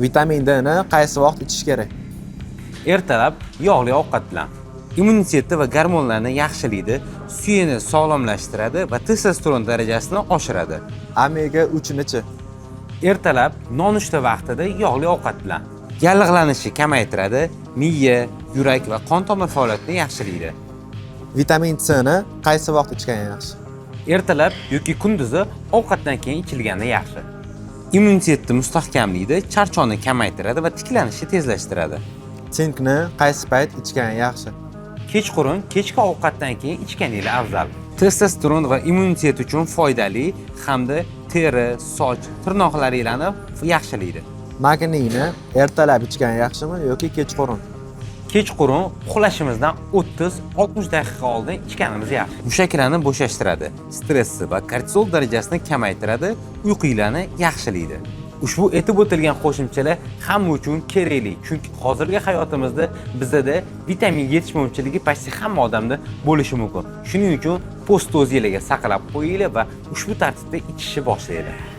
Vitamin D ni qaysi vaqt ichish kerak? Ertalab yog'li ovqat bilan. Immunitetni va gormonlarni yaxshilaydi, suyakni sog'lomlashtiradi va testosteron darajasini oshiradi. Omega 3 nichi? Ertalab nonushta vaqtida yog'li ovqat bilan. Yallig'lanishni kamaytiradi, miya, yurak va qon tomir faoliyatini yaxshilaydi. Vitamin C ni qaysi vaqt ichgan yaxshi? Ertalab yoki kunduzi ovqatdan keyin ichilganda yaxshi. Immunitetni mustahkamlaydi, charchoqni kamaytiradi va tiklanishni tezlashtiradi. Sinkni qaysi payt ichgan yaxshi? Kechqurun kechki ovqatdan keyin ichganinglar afzal. Testosteron va immunitet uchun foydali hamda teri, soch, tirnoqlaringlarni yaxshilaydi. Magniyni ertalab ichgan yaxshimi yoki kechqurun? Kechqurun uxlashimizdan 30-60 daqiqa oldin ichganimiz yaxshi. Mushaklarni bo'shashtiradi, stressni va kortizol darajasini kamaytiradi, uyqunglarni yaxshilaydi. Ushbu aytib o'tilgan qo'shimchalar hamma uchun kerakli, chunki hozirgi hayotimizda bizada vitamin yetishmovchiligi почти hamma odamda bo'lishi mumkin. Shuning uchun postni o'zinglarga saqlab qo'yinglar va ushbu tartibda ichishni boshlanglar.